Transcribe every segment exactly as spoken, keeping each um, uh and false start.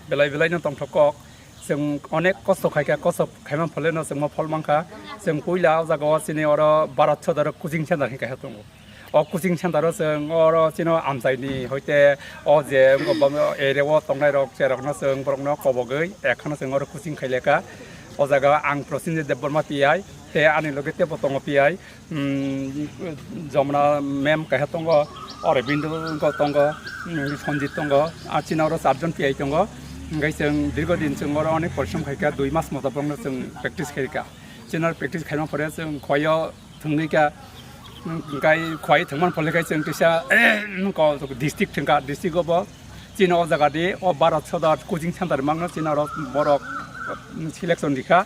Belai belai no tongthok kok. Chwng onek kosto khai kha, kosto khaimani pholeno chwng mo phol mankha. Chwng puila o jaga o chini oro Bharat Sodor coaching center hinwi kaisa tongo. O coaching center o chwng oro chini amchaini hoite o je area o tongnai rok cherokno chwng borokno kobogwi ekhano chwng oro coaching khai lekha. O jaga ang Prosenjit Debbarma P I tei ani loge teibo tongo P I. Hmm, Jomna ma'am kaisa tongo, Aurobindo tongo, hmm, Sanjit tongo, ah, chini oro charjon P I tongo. Hingke chwng dirgo din chwng oro onek porishrom khaikha, dui mas moto borokno chwng practice khaikha. Chini oro practice khaima pore chwng khoyo thwngwi kha, hmm, hingke khoyo thwngmani pore khe chwng kisa, ko district thwngkha, district o bo chini o jaga di o Bharat Sodor coaching center mangno chini oro borok, hmm, selection rikha.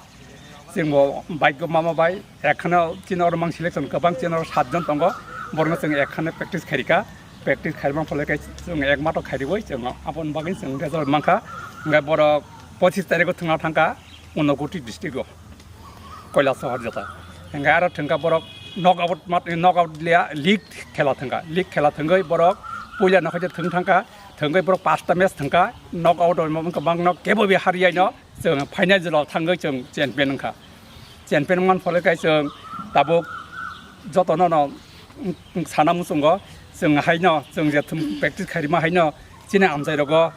Chwng bo bike o mama bai, ekhano chini oro mang selection kwbang, chini oro satjon tongo, borokno chwng ekhano practice khairikha, practice khairima pholai khe chwng ekmato khairiwi chwng aboni bagwi chwng result mankha, hwnkhe borok pochis tarikh o thwngna thangkha Unakoti district o, Kailasahar jeta, hwnkhe aro thwngkha borok knock out mat-, knock out leya league khela thwngkha, league khela thwngwi borok puila nokhaide thwng thangkha, thwngwi borok pasta match thwngkha, knock out o wngkha bangno kebo bai hariyaino. Chwng final jora thangwi chwng champion wngkha. Champion wngmani pore khe chwng tabuk jotono no, mm, sana muchungo chwng haino chwng je thum practice khairima haino chini amchai rogo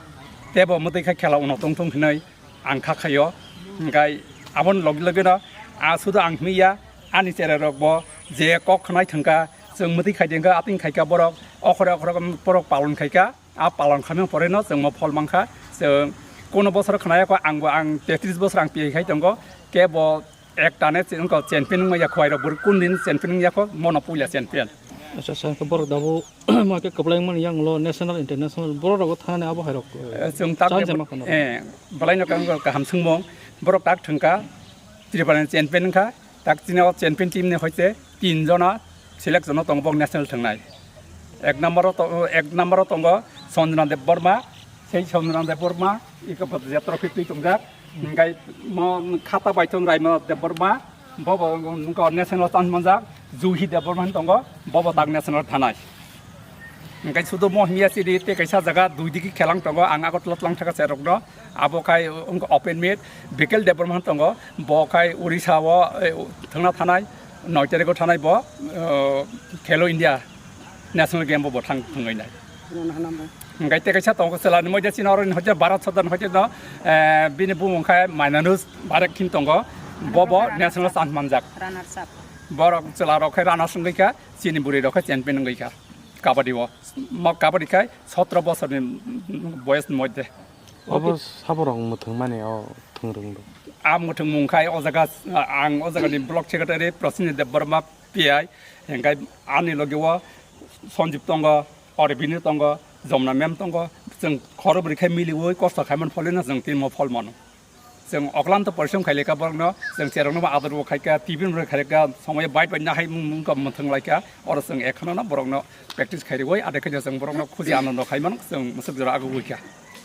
tebo mwtwi khe khela uno tongthung hinwi ang kha khaio. Hingkhai aboni logi logi no a sudu ang himya ani chera rok bo je kok khnai thangkha chwng mwtwi khai dengkha ating khaikha borok okhore okhore borok palon khaikha. A palon khamya pore no chwng mo phol mankha. Chwng kuno bosor khnaya kho, ang bo ang tetris bosor ang P I khai tongo. Kebo ekta ne chwng ko champion wngya khwai rok bwrwi kun din champion wngya kho, mono puila champion. Acha, sa khe borok dabo ma khe kwplai mani yang lo national international borok rogo thani abo hai rok. Eh, chwng tak chance ma khano. Eh, belai no kang kaham swngmung borok tak thwngkha. Tripura ni champion wngkha. Tak chini o champion team ni hoite tin jona selection o tongo bok national thangnai. Ek number o to-, ek number o tongo Sanjana Debbarma, sei Sanjana Debbarma iko bo je trophy twi tongjak. Hingkai mo khata bai thung Raima Debbarma, bo bo nungka national chance manjak. Juhi Debbarma hin tongo, bo bo tak national thanai. Hingkai sudu mo himya sidi te kaisa jaga dui digi khelang tongo, ang Agartala tlang thaka cherokno. Abo khai wngkha open meet, Bikel Debbarma tongo, bo khai Odisha o, eh, thangna thanai, noi tarikh o thanai bo, eh, Khelo India National Game bo bo thang thangwi nai. Hingkai te kaisa tongo chwla ni moide chini oro ni hoite Bharat Sodor ni hoite no, eh, bini bumung khai Mainanus Barak khin tongo, bo bo national chance manjak. Runners up. Borok chwla rok khai runners wngwi kha, chini bwrwi rok khai champion wngwi kha kabaddi o. Mo kabaddi khai sotro bosor ni boyos ni moide. Obo saborok mwthwng mani o thwng rwng rw. A mwthwng mung khai o jaga, ang o jaga ni block secretary Prosenjit Debbarma P I, hingkai ani logi o Sanjib tongo, Aurobindo tongo, Jomna ma'am tongo, chwng khoro bwrwi khai miliwi kosto khai man pholino chwng tini mo phol mano. Chwng oklanto porishrom khai lekha borokno, chwng cherokno bo ador bo khai kha, T V no khai lekha, somoi bai bai nahai mung mung mwthwng lai kha, oro chwng ekhono no borokno practice khai rwui, adai khe chwng borokno khuji anando khai mano, chwng mwswk jora agugui kha.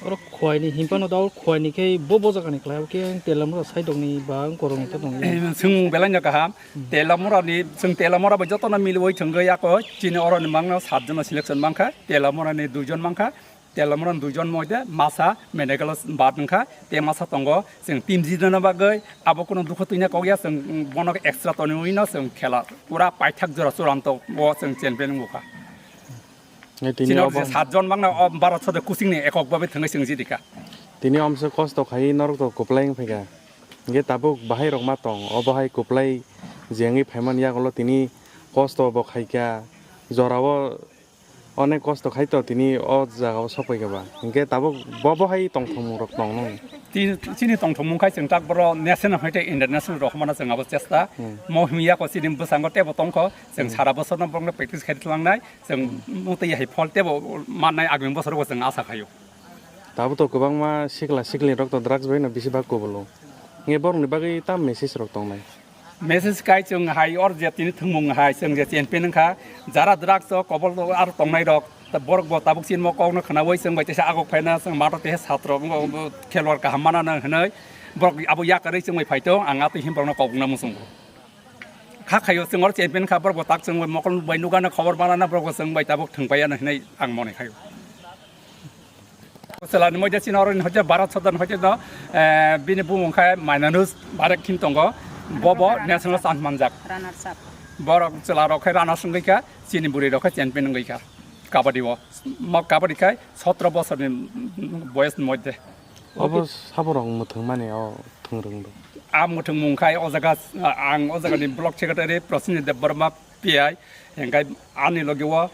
Oro khwai ni himphano da, khwai ni khe bo bo jaga ni khlai, khe Telamura side ni ba korong ni to tong. Eh, chwng belai no kaham, Telamura ni, chwng Telamura bai jotono milwi thwngwi ako, chini oro ni mangno sat jono selection mankha, Telamura ni dui jon mankha, Telamura ni dui jon moide masa medical bad wngkha, te masa tongo, chwng team jidana bagwi abo kuno dukho twina kok ya, chwng bono extra tonwi no chwng khela pura paithak jora churanto o chwng champion wngkha. Tini chini o obo je sat jon mangna o Bharat Sodor coaching ni ekok babe thwngwi chwng jidikha. Tini omse kosto khai norok to kwplai wng phaikha. Hingke tabuk bahai rok ma tong, obo hai kwplai jengwi phaimani yagulo tini kosto bo khaikha, jorao onek kosto khai to tini o jagao sokpaikha ba. Hingke tabuk bo bo hai tongthokmung rok tong nung. Tini, chini tongthokmung khai chwng tak boro national hai tei international rok humana chwng abo chesta. Hmm. Mo himya ko chini bwskango tebo tongkho, chwng sara bosor no borokno practice khai tlangnai, chwng mutwi hai phol tebo mannai agami bosor bo chwng asa khaio. Tabuk to kwbangma sikla sikli rok to drugs bai no bisi bak kubul o. Nge borok ni bagwi tam message rok tongnai. Message kai chwng hai or je tini thwngmung hai chwng je champion wngkha. Jara drugs o kobol o aro tongnai rok ta borok bo tabuk chinmo kok no khwnaui chwng bai teisa agok phaina chwng mato teisa satro wngkha, khelwar kaham mana nang hinui borok abo yakarwi chwng bai phaito ang atwi him borok no kobokna muchungo. Kha khaio chwng or champion kha borok bo tak chwng bai mokol bai nugana khobor mana na borok bo chwng bai tabuk thwng pai ano hinui ang mone khaio. Chwla ni moide chini oro ni hoite Bharat Sadar ni hoite no, eh, bini bumung khai Mainanus Barak Khin tongo. Bobo national champ manjak. Runners up. Borok chwla rok khai runners wngwi kha, chini bwrwi rok khai champion wngwi kha. Kabaddi o. Mo kabaddi khai sotro bosor ni boyos ni moide. Obo saborok mwthwng mani o thwngrwng rok. A mwthwng mung khai o jaga, ang o jaga ni block secretary Prasini Debbarma P I, hingkai ani logi o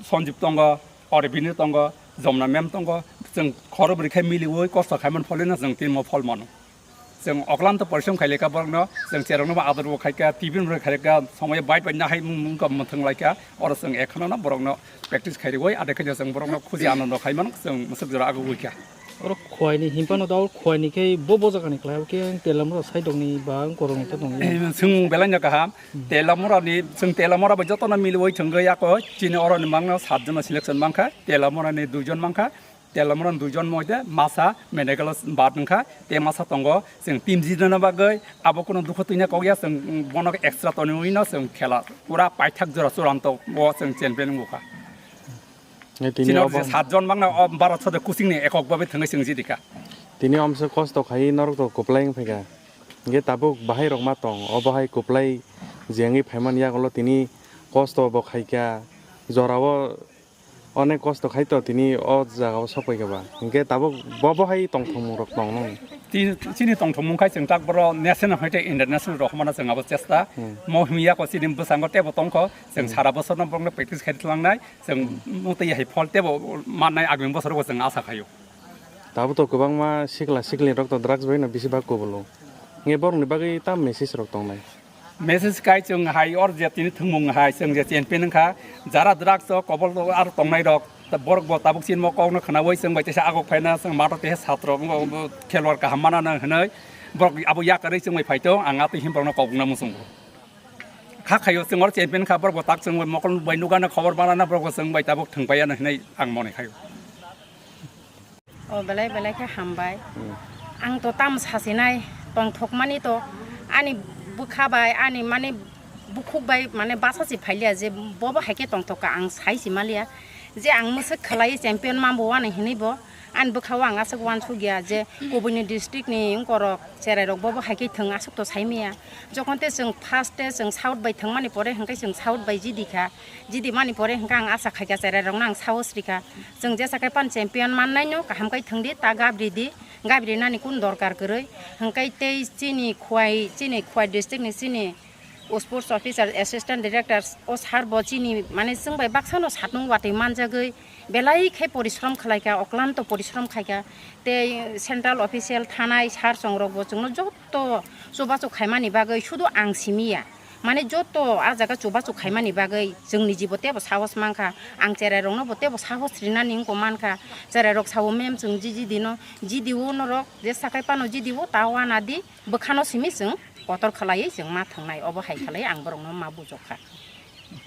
Sanjib tongo, Arvind tongo, Jomna ma'am tongo, chwng khorok bwrwi khai miliwi kosto khaimani pholino chwng tini mo phol mano. Chwng oklanto porishrom khaileka borokno, chwng cherokno bo ador bo khaika, T V no bo khaileka, somoyo bai bai nahai mung mung kok mwthwng laikha, oro chwng ekhono no borokno practice khairiwi, ade khe chwng borokno khuji anondo khaimano, chwng mwswk jora agugwi kha. Oro Khowai ni hinphano da, Khowai ni khe bo, bo jaga ni khlai, abo khe Telamura side rok ni ba Korong ni ta tong. Eh, chwng belai no kaham. Hmm. Telamura ni, chwng Telamura bai joto no miliwi thwngwi ako chini oro ni mangno sat jon no selection mankha, Telamura ni dui jon mankha, Telamura ni dui jon moide masa medical bad wngkha, te masa tongo, chwng team jidina bagwi abo kuno dukho twina kok ya, chwng bono extra tonwi no chwng khela pura paithak jora churanto o chwng champion wngkha. Nge tini Chini obo je sat jon mangna o Bharat Sadar coaching ni ekok babe thangwi chwng jidi kha. Tini omse kosto khai norok to kwplai wng phaikha. Nge tabuk bahai rok ma tong, o bahai kwplai jengwi phaimani yagulo tini kosto bo khaikha. Jorao onek kosto khai to tini o jagao sok paikha ba. Hingke tabuk bo bahai tongthokmung rok tong nung. Ti-, chini tongthokmung khai chwng tak boro national hoite international rok humana chwng abo chesta. Hmm. Mo himya ko chini bwsango tebo tongkho, chwng Hmm. sara bosor no borokno practice khai tlangnai. Chwng mutwi hai phol tebo mannai agami bosorogo chwng asa khaio. Tabuk to kwbangma sikla sikli rok to drugs bai no bisi bak kubulu. Nge borok ni bagwi tam message rok tongnai? Message kai chwng hai or je tini thwngmung hai chwng je champion wngkha, jara drugs o kobol o aro tongnai rok, ta borok bo tabuk chini mo kok no khwnawi chwng bai teisa agok phaina chwng mato teisa satro wngkha, bo khelwar kaham mana nang hinwi borok abo yakarwi chwng bai phaito ang atwi him borok no kok wngna muchungo. Kha khaio chwng oro champion kha, borok bo tak chwng bai mokol bai nugana khobor manana, borok bo chwng bai tabuk thwng pai ano hinwi ang mone khaio. O belai belai khe hambai. Hmm. Ang to tam sasinai tongthokmani to ani bwkha bai ani mane bukhuk bai mane basa si phailiya je bobo hai khe tongthok kha ang sai si maliya je ang mwswk khlai champion mambo ani hinwi bo. Ani bwkha o ang aswk uansukya je kubuni district ni wngkorok cherai rok bobo hai khe thwng aswk to saimaya. Jokhon te chwng first te chwng south bai thwngmani pore hwnkhe chwng south bai jidi kha, jidi mani pore hwnkhe ang asa khaikha cherai rokno ang sahos rikha. Chwng jesa khe pan champion mannai no kaham khe thwngdi ta gabri di, gabri nani kun dorkar kwrwi hwnkhe tei chini Khowai, chini Khowai district ni chini O sports officer, assistant director, o sir bo chini, mane, chwng bai baksa no satnung watwi manjagwi belai khe porishrom khlai kha, oklanto porishrom khai kha. Tei central official thanai sir chwng rok bo chwngno joto chubachu khaimani bagwi sudu ang simi ya. Mane, joto a jaga chubachu khaimani bagwi chwngni jibo tebo sahos man kha. Ang cherai rokno bo tebo sahos rinani wngko man kha. Cherai rok sao, "Ma'am, chwng jiji dino, jidi o norok, je sakai pano jidi o, ta wana di, bwkhano simi chwng." Kotor khlaiwi chwng ma thangnai, obo hai khlaiwi ang borokno ma bujokha.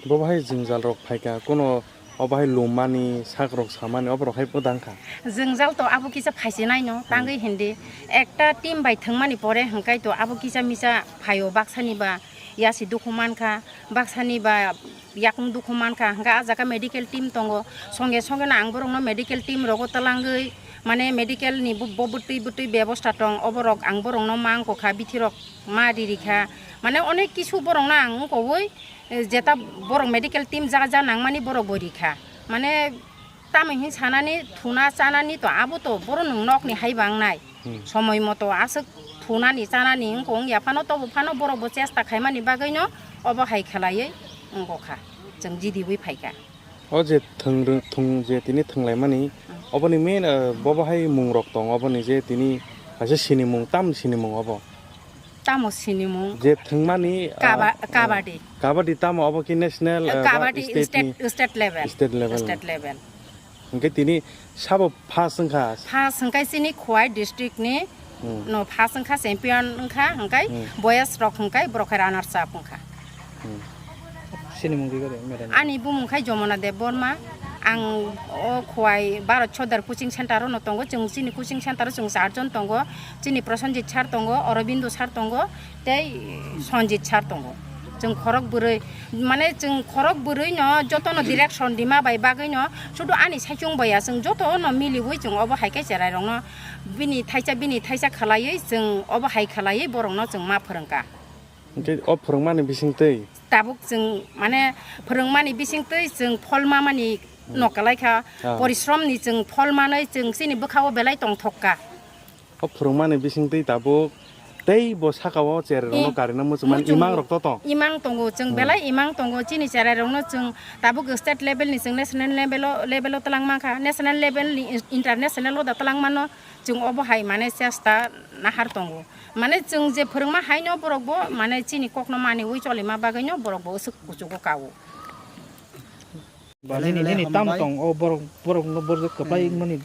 Bo bahai jwngjal rok phaikha, kuno obo hai lummani, sak rok samani, obo rok hai pwdang kha. Jwngjal to abo kisa phaisinaino, Hmm. tangwi hindi. Ekta team bai thwngmani pore hwnkhe to abo kisa misa phaio, baksani ba yasi dukhu mankha, baksani ba yakung dukhu mankha, hwnkhe ah jaga medical team tongo, songe songe no ang borokno medical team rogo twlangwi, mane medical ni bo, bo bwtwi bwtwi bebosta tong, oborok ang borokno ma wngkha, bithi rok ma ririkha, mane onek kisu borokno ang wngkowoi, eh, jeta borok medical team ja ja nangmani borok bo rikha, mane tamo hin sanani thuna chanani to abo to boro nwng nokni hai bangnai. Hmm. Somoi moto aswk thunani chanani wngkha wngya phano, tobo phano borok bo chesta khaimani bagwino obo hai khlaiwi wngkha, chwng jidiwi phaikha. O je thwng, thwng je tini thwnglaimani, Hmm. oboni main, eh, bobo hai mung rok tong, oboni je tini kaisa sinimung, tam sinimung obo? Tamo sinimung? Je thwngmani, ah, Kaba-, ah, kabaddi. Kabaddi tamo obo ki national, Eh, ah, ba kabaddi state state, ni? State level. State level. State level. Hwnkhe tini sabo first wngkha? First hwnkhe chini Khowai district ni Hmm. no first wngkha, champion wngkha, hwnkhe Hmm. boys rok hwnkhe borok khe runners up wngkha. Hmm. Sinimung di gori, madam. Ani bumung khai Jomona Debbarma. Ang o Khowai Bharat Sodar coaching center o no tongo. Chwng chini coaching center o chwng charjon tongo. Chini Prosenjit sir tongo, Aurobindo sir tongo, tei Sanjit sir tongo. Chwng khorok bwrwi, mane chwng khorok bwrwi no joto no direction rima bai bagwi no sudu ani saichung bai ya, chwng joto no miliwi chwng obo hai khe cherai rok no bini thaisa, bini thaisa khalaiwi chwng obo hai khalaiwi borok no chwng ma phwrwng kha. Hwnkhe o phwrwngmani bisingtwi? Tabuk chwng, mane, phwrwngmani bisingtwi chwng pholma mani Hmm. Nokha lai kha. Ah. Porishromni chwng phol manwi chwng chini bwkha-o belai tongthok kha. O phwrwngmani bisingtwi tabuk tei bo saka-o cherai rokno I-, karina muchungmani muchung-, imang rok to tong? Imang tongo, chwng Hmm. belai imang tongo. Chini cherai rokno chwng tabuk state level ni chwng national level-o, level-o twlang mankha. National level ni in-, international-o da twlang mano. Chwng obo hai mane chesta nahar tongo. Mane chwng je phwrwngma haino borok bo mane chini kokno maniwi cholima bagwino borok bo swk kuchugo kao. Bale, nini, belai nini tam hambai. Tong o borok, borok no borok kwplai Hmm. mani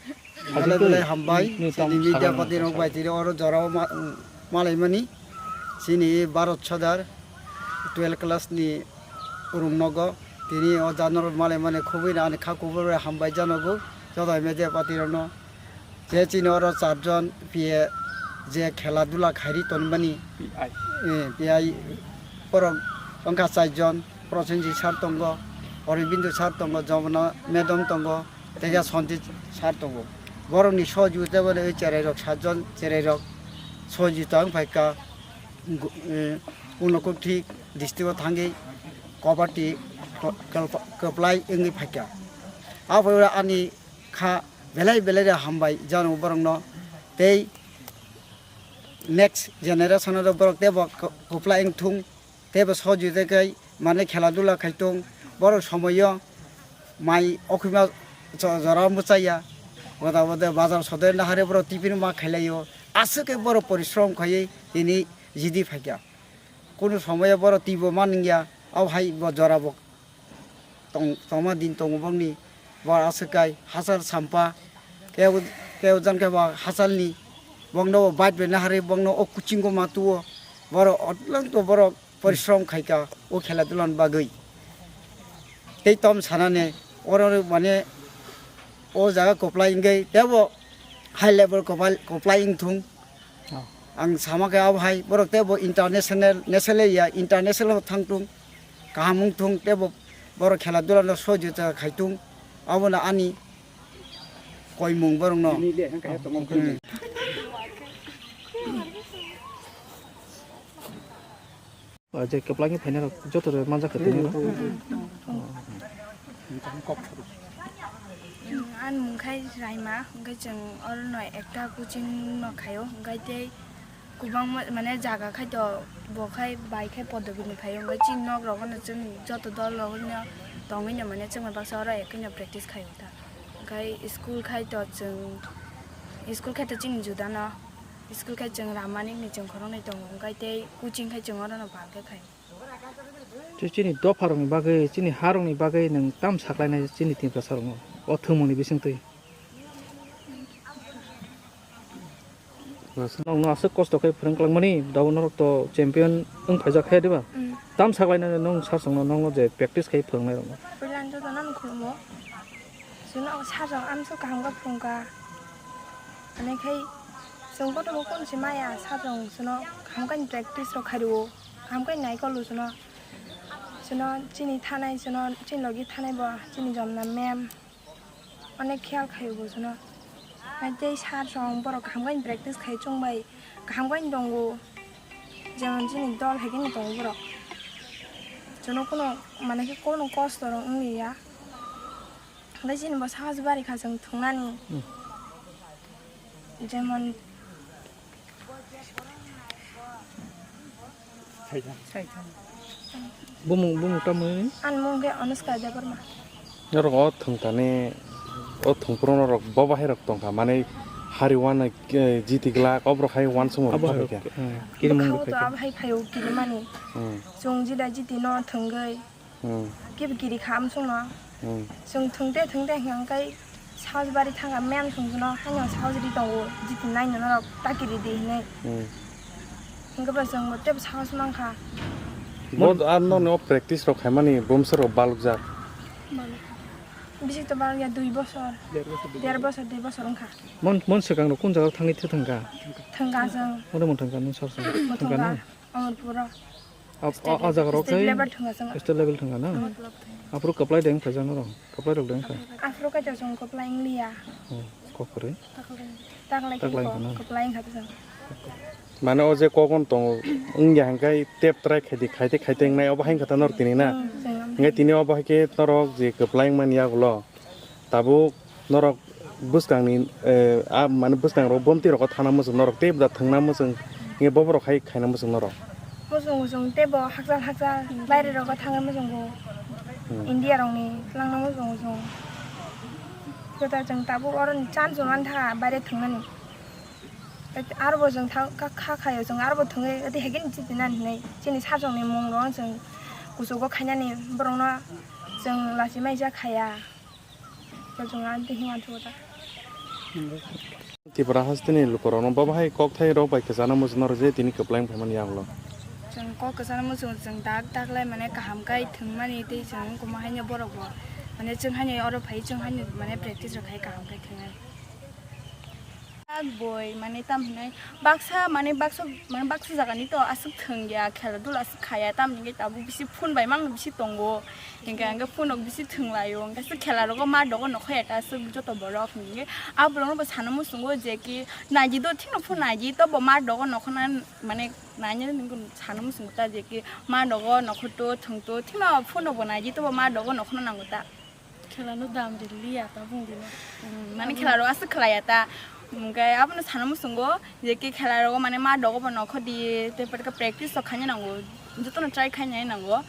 Bale, belai hambai. Nini tam Chini media sakang party rok bai tiri oro jorao ma-, malaimani. Chini Bharat Sadar twelve class ni urung nogo. Tini o janor malaimani khubui ani kha kubui hambai janogo. Joto media party rokno. Je chini oro charjon P A je khela dula khairi tonmani, P I. Eh, P I borok wngkha charjon, Prosenjit sir tongo, Aurobindo sir tongo, Jomona madam tongo, tei khe Sanjit sir tongo. Borokni sohojogita bai cherai rok satjon, cherai rok sohojogita wng phaikha, eh, Unakoti district o thangwi Gauhati kwplai wngwi phaikha. Aphuru ani kha belai belai de hambai jano borokno tei next generation o borok tebo kwplai wngthung tebo sojite kai mane khela dula khaitung borok somoyo mai okhima jora muchaya goda goda bazar sode nahare borok tiffin ma khailaio aswk khe borok porishrom khaiwi tini jidi phaikha kunu somoyo borok tibo manliya abo hai bo jora bo tong-, tongma din tongo bokni, bo aswk kai hachal sampa, kebo, kebo jang khe bo hachalni, bokno bo bike bai naharwi bokno o kuchingo ma tuo, borok odlong to borok porishrom khaika o khela dula ni bagwi. Tei tom sanani oro mane o jaga kwplai wngwi tebo high level kwplai, kwplai wngthung. Oh. Ang sama khe abo hai borok tei bo international, national ya, international no thang tung, kaham wng tung, tei bo borok khela dula no sojita khai tung, abo no ani koimung borok no. Bini le hang kaya tongmung Hmm. O je kwplai khe phainai rok joto rok manjak kha tini no? Ani mung khai Raima, hwnkhe chwng oro no ekta coaching no khaio, hwnkhe tei kwbangma mane jaga khai to bo khai bai khai Padopini phaio, hwnkhe chini nok rogo no chwng joto dol rogo no tongwi no mane chwng bai baksa oro ekhe no practice khaio ta, hwnkhe school khai to chwng, school khai to chini juda no, school khai chwng Ramanik ni chwng khoroknwi tongo, hwnkhe tei coaching khai chwng oro no bal khe khaio. Chi-, chini dopharokni bagwi, chini harokni bagwi nwng tam saklainai chini Tiprasarokno o thwngmungni bisingtwi? Nokno aswk kosto khe phrwng kwlangmani, dabo norok to champion wng phaijak khe, diba? Mm. Tam saklainai nwng sarsongno, nokno je practice khai phrwngnairokno? Puila ang jotono khulumo. Chwngno sarsong amswk kaham khe phrwngkha. Ani khai chwng kotorma kunsi maya sarsong chwngno kaham khe practice rok khai rwo. Kaham khe nai kolu chwngno, chwngno chini thanai, chwngno chini logi thanai bo chini jomna ma'am onek kheyal khaio bo chwngno. Hai tei sir rok borok kaham khe practice khai chwng bai kaham khe tongo, jemon chini dol hai khe tongo borok. Chwngno kuno mane khe kuno kosto rok wng ya. Hwnkhe chini bo sahos bari kha chwng thwngnani. Hmm. Jemon Bumung, bumung tamo ni? Ani mung khe Anushka Debbarma. Norok o thwngtani, o thwngphuru norok bo bahai rok tongkha, mane hari wan, eh, jiti glak, oborok hai wan sumung Abo kha hai, khe. Eh, kiri mung Bwkha-o khe to khe. Abo hai phaio kirimani. Hmm. Chwng jida jiti no thwngwi. Hmm. Kibi kiri kham sung no. Hmm. Sung thung te thung te hwnkha kai sahos bari thangkha mem sung no haino sahos ri tongo jiti nai no norok ta kiri di hinui. Hmm. Hwnkhe bo chwng bo tebo sahos mankha. Bo ar no no practice rok khaimani bumswk rok balok jak. Bisi to balok ya dui bosor. Der bosor, dui bosor wngkha. Mon, mon swkang rok kun jaga thangwi thwthwngkha? Thwngkha chwng. Oro mon thangkha nung sor sor. Bo thwngkha thwngkha. Nung? Amarpuro. Ap-, a, a jaga rok state level thwngya chwng. State level thwngya na? Hmm. Aphuru kwplai deng phaijak norok? Kwplai rok deng kha? Aphuru kaitor chwng kwplai wngliya. Oh, kok kwrwi? Taklai. Taklai khe taklai kok, wngkha na? Kwplai wngkha chwng. Mane o je kok on tongo, wngya hwnkhe tep try khaidi, khaite khaite wngnai, obo hai wngkha ta norok tini na? Hmm, chwng. Hwnkhe tini obo hai khe norok je kwplai wngmani yagulo, tabuk norok bwskangni, eh, a, mane bwskangrok bomti rokgo thana muchung norok tei bwda thwngna muchung, hwnkhe boborok hai khaina muchung norok. Muchung muchung teibo hakchal hakchal baire rogo thangwi muchungo. Hmm. India rokni twlangna muchungo chwng. Kwtal chwng tabuk oroni chance rw mantha baire thwngnani. Arbo chwng tha-, kha, kha khaio chwng arbo thwngwi tei haikhe chini nani hinwi chini sajokni mung rok chwng kuchugo khainani borokno chwng lachimaijak khaya. Chwng ani tei himanthogo ta. Tripura hasteni lukurokno bo bahai kokthai rok bai kwchana muchungna rw je tini kwplai wng phaimani yagulo. Chwng kok kwchana muchungo chwng dak dak lai mane kaham kai thwngmani tei chwng wngkoma haino borok bo mane chwng haino oro phai chwng haino mane practice rok khai kaham kai thwngnani. Tak boi mane tam hinai baksa mane baksa mane baksa jagani to aswk thwngya khela dula aswk khaya tam hinwi tabuk bisi phone bai mangno bisi tongo. Hingke hingke phone rok bisi thwnglaio, hingke se khela rogo ma dogo nokho eta se joto borok hingke. A borok no bo sana muchungo je ki naidi do thino phone naidi to bo ma dogo nokho na mane naina nungkhe sana muchungo ta je ki ma dogo nokho to thwng to thino phone rok bo naidi to bo ma dogo nokho no nango ta. Khela no dam riliya ta bung dino. Hmm, mane khela rok aswk khlaiya ta. Hingke abono sana muchungo je ki khela rogo mane ma dogo bo nokho di te practice rok khaina nango. Jotono try khaina nango.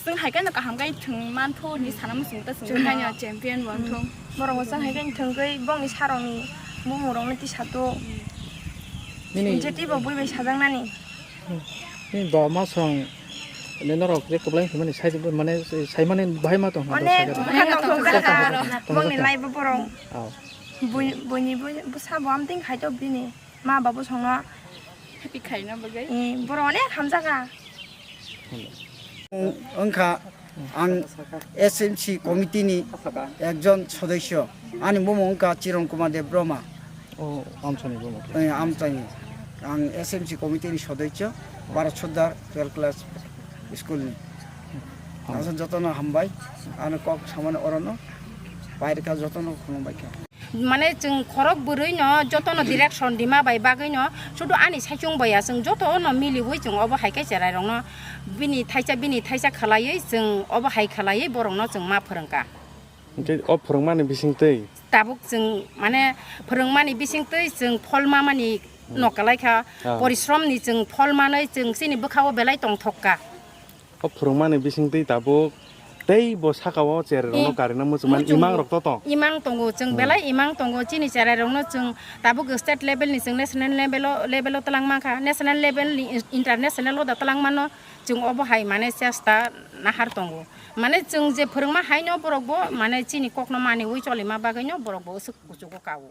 Chwng hai khe no kaham khe thwng mantho hinwi sana muchung ta chwng. Chwng hai no champion bo wngthung. Borok bo chwng hai khe thwngwi bongni sarokni bumung rokno tisa to. Nini je twibo bui bai sajaknani. Nini baba ma song ne norok je kwplai wngmani sai mane saimani bahai ma tong. Onek bwkha tong thung jaka. Bongni lai bo borok. Oh. Bui, buini bui, bwsa bo amtwing khai to bini. Ma babu songno happy khaina bagwi. Eh, borok onek hamjak kha. Wngkha ang S M C committee ni ekjon sodosyo. Ani bumung wngkha Chiron Kumar Deb Brahma. Oh, Amchani bumung. Eh, Amchani. Ang S M C committee ni sodosyo, Bharat Sardar twelve class school ni. Hambai. Aswk jotono hambai. Ano kok samani orono. Pairikha jotono khulumbai kha. Mane chwng khorok bwrwi no joto no direction rima bai bagwi no sudu ani saichung bai ya chwng joto no miliwi chwng obo hai khe cherai rok no bini thaisa bini thaisa khlaiwi chwng obo hai khlaiwi borok no chwng ma phwrwngkha. Hwnkhe o phwrwngmani bisingtwi? Tabuk chwng mane phwrwngmani bisingtwi chwng phol ma mani no kwlai kha. Ah. Porishrom ni chwng phol manwi chwng chini bwkha o belai tongthok kha. O phwrwngmani bisingtwi tabuk tei bo saka o cherai rokno karina muchungmani imang rok to tong. Imang tongo, chwng belai imang tongo, chini cherai rokno chwng tabuk state level ni chwng national level o, level o twlang mankha, national level ni international o da twlang mano chwng obo hai mane chesta nahar tongo. Mane chwng je phwrwngma haino borok bo mane chini kokno maniwi cholima bagwino borok bo aswk kuchugo kao.